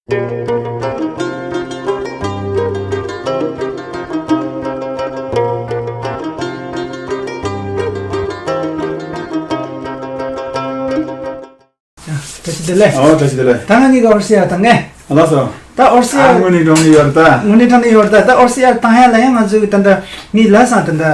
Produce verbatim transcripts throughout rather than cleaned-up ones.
བཀྲ་ཤིས་བདེ་ལེགས། ཨོ་བཀྲ་ཤིས་བདེ་ལེགས། ད་ང་གཉིས་ཀ་ཨོ་སི་ཨར་བཏང་ངས། ལགས་སོ། ད་ཨོ་སི་ཨར། ཨ་དངོས་གནས་དྲང་གནས་ཡོད་རེད་ད། དངོས་གནས་དྲང་གནས་ཡོད་རེད་ད། ད་ཨོ་སི་ཨར་བཏང་ཡ་ལ་ཡང་ང་ཚོས་ད་ལྟ་ངས་ལབ་སོང་། ད་ལྟ་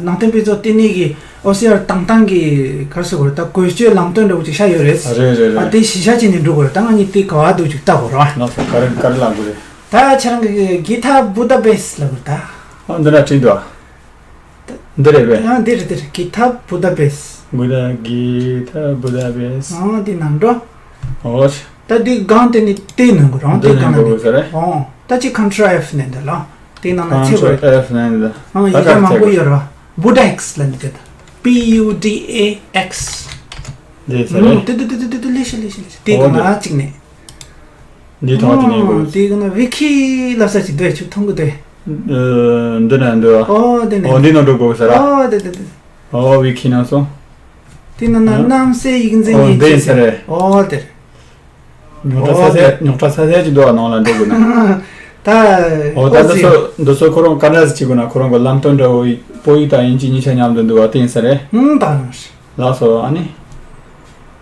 ནང་བསྟན་དཔེ་ཚོགས་ལྟེ་གནས་ཀྱི་ཨོ་སི་ཨར་བཏང་སྟངས་ཀྱི་ག་རེ་ཟེར་དགོས་རེད། ད་བཀོལ་སྤྱོད་ལམ་སྟོན་འདྲ་བོ་ཅིག་ཤར་ཡོད་རེད། རེད་རེད་རེད། ཨ་དེ་གཞི་བཞག་བྱས་ནས་འགྲོ་དགོས་རེད། ད་ང་གཉིས་དེ་ག་བ་འདུག་ཅིག་ལྟ་དགོས་རེད། ལགས་སོ། ག་རེ་ག་རེ་ལབ་དགོས་རེད། ད་ཁྱེད་རང་གི་གི་ཐ་བུ་ད་བེ་སི་ལབ་དགོས་རེད་ད། ཨ་འདི་འདྲ་བྲིས་འདུག་ཨ། འདི་རེད་པས། ཡང་འདི་རེད་འདི་རེད། གི་ཐ་བུ་ད་བེ་སི། གུ་ད་གི་ཐ་བུ་ད་བེ་སི། ཨང་འདི་ནང་འགྲོ། ཨོ། ད་འདི་སྒང་དེ་ནི་དེ་ནང་གི་རང་དེ་འདི་སྒང་ནང་ནང་གི་ཟེར་རེད། ཨོ། ད་ཅི་ཁོན་ཊོལ་ཨེཕ་ནས་འདི་ལ། དེ་ནང་ན་ཚེ་བར། ཁོན་ཊོལ་ཨེཕ་ནས་འདི། ཨང་ད་ཡི་གེ་ག་མང་པོ་ཚེ་ཡོད་ར། བུ་ད་ཨེག་སི་ལ་འདི་དེ་ད། པི་ཡུ་ཌི་ཨེ་ཨེག་སི། འདི་ཟེར་རེད། ཨང་དེ་དེ་དེ་དེ་དེ་ལེ་ཤ་ལེ་ཤ་ལེ་ཤ་དེ་ཨོ་གང་འདི་ལ་གཅིག་ནས། འདི་ཐོག་ཅིག་ནས་ཨོ་གོ། དེ་ག་ན་ཝི་ཁི་ལབ་ས་ཅིག་འདུག་ཁྱོད་མཐོང་གི་འདུག་ཨ་འདི་ན་འདུག་ཨོ་དེ་ནས། ཨོ་འདི་ནང་འགྲོ་དགོས་ས་ར། ཨོ་དེ་དེ་དེ། ཨོ་ཝི་ཁི་ནང་སོང་། དེ་ན་ན་ཨ་རྣམ་གསལ་ཡིག་འཛིན། ཨོ་ཡིན་འདི་ཅེས་ས་ཟེར། རེད། ཨོ་དེ་རེད། རྙོག་དྲ་ས་ཨོ་ས་དེ་རྙོག་དྲ་ས་ས་ཅིག་འདུག་ཨ་ནང་ལ་འགྲོ་དགོས་ན། ད་ཨོ་ད་ཨོ་འདི་ཚོ་ཟེར། འདི་ཚོ་ཁོ་རང་ག་འདྲ་ཟེར་བྱེད་དགོས་ན། ཁོ་རང་གི་ལམ་སྟོན་འདྲ་བོ་བོད་ཡིག་དང་དབྱིན་ཇི་གཉིས་ཆ་མཉམ་དུ་འདུག་བ་བསྟན་ས་རེད། ཨང་ད་རང་རེད། ལགས་སོ། ཨ་ནི།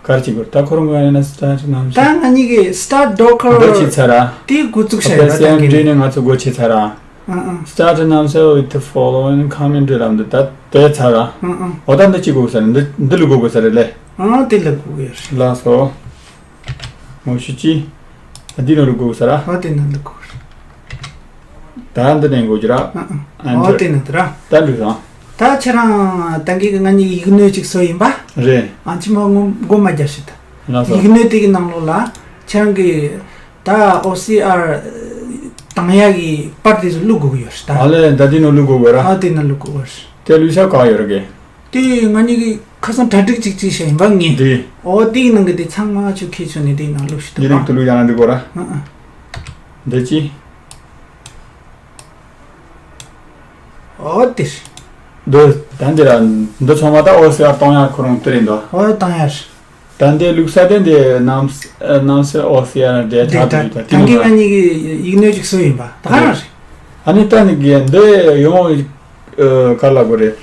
ག་རེ་བྱེད་དགོས། ད་ཁོ་རང་གི་ཡིན་ན་སི་ཊར་ཊི་ནམ་ད་ང་གཉིས་ཀྱིས་སི་ཊར་ཊི་ཌོ་ཀར་འདི་བྱེད་ཚར་ར། དེ་འགོ་བཙུགས་བྱས་ཨ་པེ་ར་སི་ཨེམ་ད་འདྲེ་ནས་ང་ཚོ་སྒོ་ཕྱེ་ཚར་ར། ཨང་ཨང་། Start and save with the following command ལབ་འདི་ད་དེ་ཚར་ར། ཨང་ཨང་། འོ་ད་འདི་གཅིག་དགོས་ས་རེད། འདི་འདི་ལ་དགོས་དགོས་ས་རེད་ལེ། ཨང་དེ་ལ་དགོས་ཡོད་རེད། ལགས་སོ། མོ་ཤི་ཅི། འདི་ནང་ལ་དགོས་ས་ར། ཨ་དེ་ནང་ལ་དགོས་རེད། ད་འདི་ནས་འགོ་རྒྱུ་ར། ཨ་ཨ། ཨོ་དེ་ནང་དུ་ར། ད་འགྲིག་སོང་། ད་ཁྱེད་རང་ད་གིན་གི་ང་གཉིས་ཡིག་སྣོད་ཅིག་བཟོས་ཡིན་པ། རེད། ཨ་ཅི་མ་ངོ་མགོ་མ་རྒྱབ་ཤིག་ད། ལགས་སོ། ཡིག་སྣོད་དེ་གི་ནང་ལོགས་ལ་ཁྱེད་རང་གི་ད་ཨོ་སི་ཨར་བཏང་ཡག་གི་པར་དེ་ཚོ་བླུག་དགོས་ཀྱི་ཡོད་རེད་ད། ཨ་ལས་ད་འདི་ནང་བླུག་དགོས་གི་ར། ཨ་དེ་ནང་བླུག་དགོས་གི་རེད། དེ་བླུག་ས་ག་ཡོད་རེད་གི། དེ་ང་གཉིས་ཀྱིས་ཁ་སང་གྲ་སྒྲིག་ཅིག་ཅིག་བྱས་ཡིན་པ་ངས། འདི། ཨོ་དེའི་ནང་གི་དེ་ཚང་མ་ཆུ་ཁྱེར་ཆུ་ནས་དེའི་ནང་བླུགས་ཤིག་འདི་ཐུབ་ནང་དུ་བླུགས་ཡག་ན་འདི་དགོས་ར། ཨ་ཨ། འདི་ཅི། ཨོ་དེ། འདི་ད་འདི་ར། འདི་ཚང་མ་ད་ཨོ་སི་ཨར་གཏོང་ཡག་ཁོ་རང་དེ་རེད་འདུག་ཨོ་གཏོང་ཡག་རེད། ད་འདི་བླུགས་ས་དེ་འདི་རྣམ་རྣམ་སྲས་ཨོ་སི་ཨར་འདི་དེ་ད་ཆགས་འདུག་ད་ད་གིན་ང་གཉིས་ཀྱིས་ཡིག་སྣོད་ཅིག་བཟོས་ཡིན་པ་ད་ག་རང་རེད། ཨ་ནི་ད་ནི་གི་འདི་ཡོང་། ཨ་ག་ལ་གོ་རེད།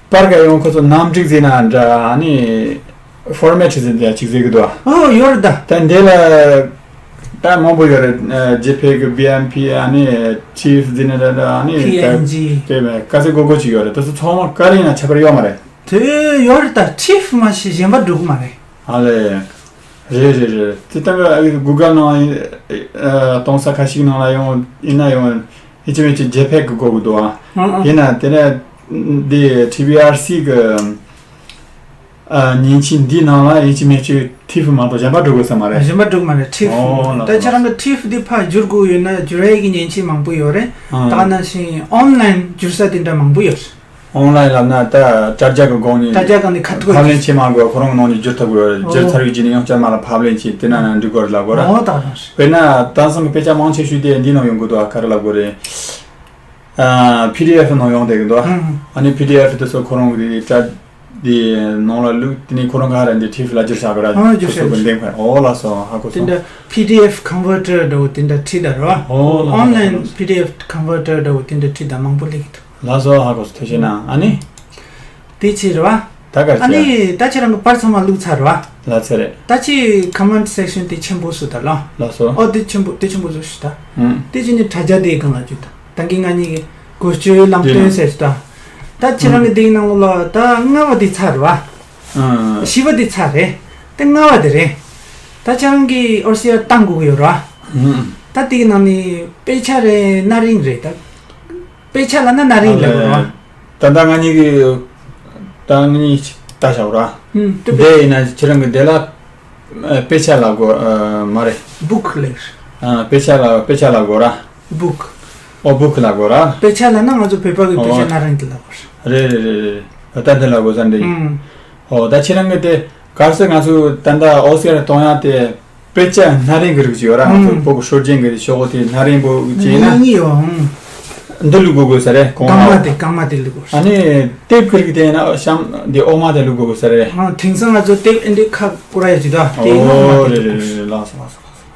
པར་ག་ཡོང་ཁོ་ཚོ་ནམ་འགྲིག་ཟིན་ན་འདྲ། ཨ་ནི་ཕོར་མེ་ཊི་ཟིན་ཡ་ཅིག་ཟེར་གི་འདུག་ཨོ་ཡོད་རེད་ད། ད་འདི་ལ་ད་མང་པོ་ཡོད་རེད། ཇེ་ཕེག་བི་ཨེན་ཕི། ཨ་ནི་ཊིབ་ཟིན་ན་འདྲ་འདྲ། ཨ་ནི་ད་དེ་བས་ག་ཚད་དགོས་དགོས་ཅིག་ཡོད་རེད། ད་ཚོ་ཚང་མ་ག་རེ་ཡིན་ན་ཁྱད་པར་ཡོད་མ་རེད། དེ་ཡོད་རེད་ད། ཊིབ་མ་ཤེས་གཞན་པ་འགྲོ་གི་མ་རེད། ཨ་ལས། རེད་རེད་རེད། དེ་ད་ག་གུ་གལ་ནང་གཏོང་ས་ཁ་ཤས་ནང་ལ་ཡོང་ཡིན་ན་ཡོང་། ཡིན་གཅིག་མིན་གཅིག་ཇེ་ཕེག་གི་དགོས་གི་འདུག་ཨ། ཨང་ཨང་། ཡིན་ན་དེ་ནས་འདི་ཊི་བི་ཨར་སི་གི་ཨ་མཉེན་ཆས་འདི་ནང་ལ་ཡིན་གཅིག་མིན་གཅིག་ཊིབ་མ་གཏོགས་གཞན་པ་འགྲོ་དགོས་ས་མ་རེད། གཞན་པ་འགྲོ་གི་མ་རེད། ཊིབ། ཨོ་ལགས་ད་ཁྱེད་རང་གི་ཊིབ་འདི་ཕར་བསྒྱུར་དགོས་ཡོད་ན་བསྒྱུར་ཡས་ཀྱི་མཉེན་ཆས་མང་པོ་ཡོད་རེད། ཨང་། ད་ག་ནང་བཞིན་ཨོན་ལན་བསྒྱུར་ས་དེ་འདྲ་མང་པོ་ཡོད་རེད། ཨོན་ལན་ལབ་ན་ད་དྲ་རྒྱ་གི་སྒང་ནས། དྲ་རྒྱ་སྒང་ནས་ཁ་ཐུག་ཕབ་ལེན་བྱེད་མ་དགོས། ཁོ་རང་ནང་ནས་བསྒྱུར་ཐུབ་དགོས། ཨོ། བསྒྱུར་ཚར་བའི་རྗེས་ནས་ཡང་བསྐྱར་མ་ལ་ཕབ་ལེན་བྱེད། དེ་ན་ན་འགྲིག་དགོས་རེད་ལབ་དགོས་ར། ཨོ་ད་རང་རེད། དཔེར་ན་དེང་སང་གི་དཔེ་ཆ་མང་ཆེ་ཤོས་དེ་འདི་ནང་ཡོང་གི་འདུག་ཨ་ག་རེ་ལབ་དགོས་རེད། ཨ་པི་ཌི་ཨེཕ་ནང་ཡོང་བསྡད་ཀྱི་འདུག་ཨ། ཨང་། ཨ་ནི་པི་ཌི་ཨེཕ་དེ་ཚོ་ཁོ་རང་གི་དྲ་དེ་ནང་ལ་བླུགས། དེ་ནས་ཁོ་རང་ག་རེ་འདི་ཊིབ་ལ་བསྒྱུར་བྱ་དགོས་ར། ཨང་། བསྒྱུར་བྱ་དགོས། འདེམས་ཁ། ཨོ་ལགས་སོ། ཧ་གོ་སོང་། དེ་འདྲ་པི་ཌི་ཨེཕ་ཀོན་ཝར་ཊར་འདྲ་བོ་དེ་འདྲ་ཁྲིད་ད་ར། ཨོ་ལགས་སོ། ཨོན་ལན་པི་ཌི་ཨེཕ་ཀོན་ཝར་ཊར་འདྲ་བོ་དེ་འདྲ་ཁྲིད་ད་མང་པོ་སླེབས་ཀྱི་འདུག་ལགས་སོ། ཧ་གོ་སོང་། ཐུགས་རྗེ་གནང་། ཨ་ནི། དེ་ཕྱིར་ར། ད་ག་རེ་ཨ་ནི་བྱས། ད་ཁྱེད་རང་གི་པར་ཚང་མ་བླུགས་ཚར་ར། ལགས་ཚར་རེད། ད་ཅི་ཀོ་མེན་ཊི་སེག་ཤན་དེ་ཆེན་པོ་བཟོས་ད་ལ། ལགས་སོ། ཨོ་དེ་ཆེན་པོ་དེ་ཆེན་པོ་བཟོས་ཤིག་ད། ཨང་། དེ་ཅི་ནི་དྲ་རྒྱ་དེའི་སྒང་ལ་བཅུག་ད། ད་གིན་ང་གཉིས་ཀྱི་བཀོལ་སྤྱོད་ལམ་སྟོན་ཟེར་ད། ད་ཁྱེད་རང་གི་དེའི་ནང་ལོགས་ལ་ད་ལྔ་བ་དེ་ཚར་ར། ཨང་། བཞི་བ་དེ་ཚར་རེད། དེ་ལྔ་བ་དེ་རེད། ད་ཁྱེད་རང་གིས་ཨོ་སི་ཨར་བཏང་དགོས་ཀྱི་ཡོད་ར། ཨང་། ད་དེའི་ནང་ནས་དཔེ་ཆ་རེད། སྣ་རིང་རེད་ད། དཔེ་ཆ་ལབ་ན་སྣ་རིང་ལབ་དགོས་ར། ད་ལྟ་ང་གཉིས་ཀྱི་ད་ང་གཉིས་ད་བྱ་བ་ར། ཨུམ། དེ་དཔེ། དེ་ཡིན་ན་ཁྱེད་རང་གི་དེ་ལ་ཨ་དཔེ་ཆ་ལབ་དགོས། ཨ་མ་རེད། བུག་ལབ། ཨ་དཔེ་ཆ་ལ་དཔེ་ཆ་ལབ་དགོས་ར། བུག་ཨོ་བུག་ལབ་དགོས་ར། དཔེ་ཆ་ལབ་ན་ང་ཚོ་བོད་པ་གི་དཔེ་ཆ། ཨོ་སྣ་རིང་དེ་ལབ་དགོས་ར། རེད་རེད་རེད་རེད། ད་འདི་ལབ་དགོས་ས་འདི་ཡིན། ཨུམ། ཨོ་ད་ཁྱེད་རང་གི་དེ་གལ་སྲིད་ང་ཚོ་ད་ལྟ་ཨོ་སི་ཨར་གཏོང་ཡག་དེ། དཔེ་ཆ་སྣ་རིང་གི་རིགས་ཅིག་ཡོད་ར། ང་ཚོ་ཨང་། བོད་ཀྱི་སྲོལ་རྒྱུན་གྱི་ཤོག་བུ་དེ་སྣ་རིང་པོ་ཅིག་ཡིན་ན། གཉིས་ཡོད་ཨང་། འདི་བླུག་དགོས་དགོས་ས་རེད། གོང་མ། རྐང་མ་དེ་རྐང་མ་དེ་བླུག་དགོས་ས། ཨ་ནི་དེབ་ཀྱི་རིགས་དེ་ཡིན་ན་གཤམ་འདི་འོག་མ་དེ་བླུག་དགོས་དགོས་ས་རེད། ཨང་། དེང་སང་ང་ཚོ་དེབ་ཨེ་འདྲའི་ཁ་བསྐུར་ཡ་ཅིག་འདུག་དེ་ཡིན་ན་འོག་མ་ཨོ་དེ་རེད་བླུག་རེད་དགོས་ས། རེད་རེད། ལགས་སོ་ལགས་སོ་ལགས་སོ།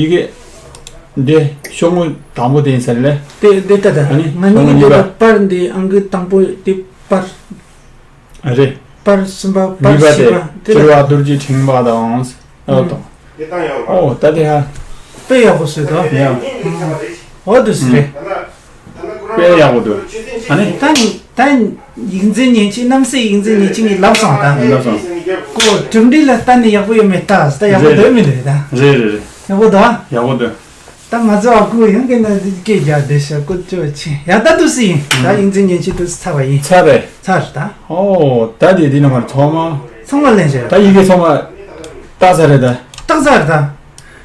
ཡི་གེ་འདི་ཤོག་ངོས་དང་པོ་དེ་ཡིན་ས་རེད་ལེ། དེ་དེ་ལྟ་ད། ཨ་ནི་ང་ཤོག་ངོས་གཉིས་གཉིས་པ། པར་འདི་ཨང་ཀི་དང་པོ་དེ་པར། རེད། པར་གསུམ་པ་པར་གཉིས་པ་བཞི་དེ་པ་དེ་ལ། སྤྱིར་བ་རྡོ་རྗེ་ཕྲེང་བ་དང་། ཨོ་དང་། ཨོ་ད་དེ་ཧ། དཔེ་ཡག་པོ་བཟོས་འདུག་ཡ། ཨོ་འདུག་སེ་རེད། དཔེ་ཡག་པོ་འདུག་ཨ་ནི། ད་ནི་ད་ཡིག་འཛིན་ཉན་ཆི་རྣམ་སྲས་ཡིག་འཛིན་ཉན་ཆི་ངས་ལབ་སོང་ད། ལབ་སོང་། ཀོ་གྲུབ་འབྲས་ལ་ལྟ་ནས་ཡག་པོ་ཡོད་མེད་ལྟ་ད་ཡག་པོ་འདུག་མི་འདུག་ད། རེད་རེད་རེད། ཡག་པོ་འདུག་ཡག་པོ་འདུག་ད་ང་ཚོ་ཨ་ཁུ་ཡང་གི་ན་སྐད་རྒྱག་བསྡད་ཤག་ཀོ་ཅོ་ཆེ་ཡ་ད་འདུག་སེ་ཡིན་ད་ཡིག་འཛིན་ཉན་ཆི་འདུག་སེ་ཚར་བ་ཡིན། ཚར་རེད། ཚར་ད། ཨོ་ད་དེ་དེ་ནང་མར་ཚང་མ། ཚང་མ་ལེན་བྱས། ད་ཡི་གེ་ཚང་མ་བཏགས་ཚར་རེད་ད། བཏགས་ཚར་ད།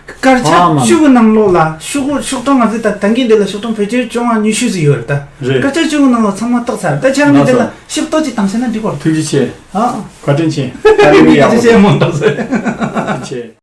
དཀར་ཆག་ཨ་མ། ཤོག་གུ་ནང་ལོགས་ལ་ཤོག་གུ་ཤོག་གྲངས་ང་ཚོས་ད་ད་གིན་འདི་ལ་ཤོག་གྲངས་བེད་སྤྱོད་བྱུང་བ་ཉི་ཤུ་ཙམ་ཡོད་རེད་ད། རེད། དཀར་ཆག་ཤོག་གུ་ནང་ལ་ཚང་མ་བཏགས་ཚར་ད་ཆ་མི་འདི་ལ་ལགས་སོ། ཞིབ་ཏོག་ཅིག་བཏང་ཤེས་ན་འགྲིག་གོ། ཐུགས་རྗེ་ཆེ། ཨ། བཀའ་དྲིན་ཆེ། ད་རིང་ཐུགས་རྗེ་ཆེ་མང་ཐག་ཟེར། ཐུགས་རྗེ་ཆེ།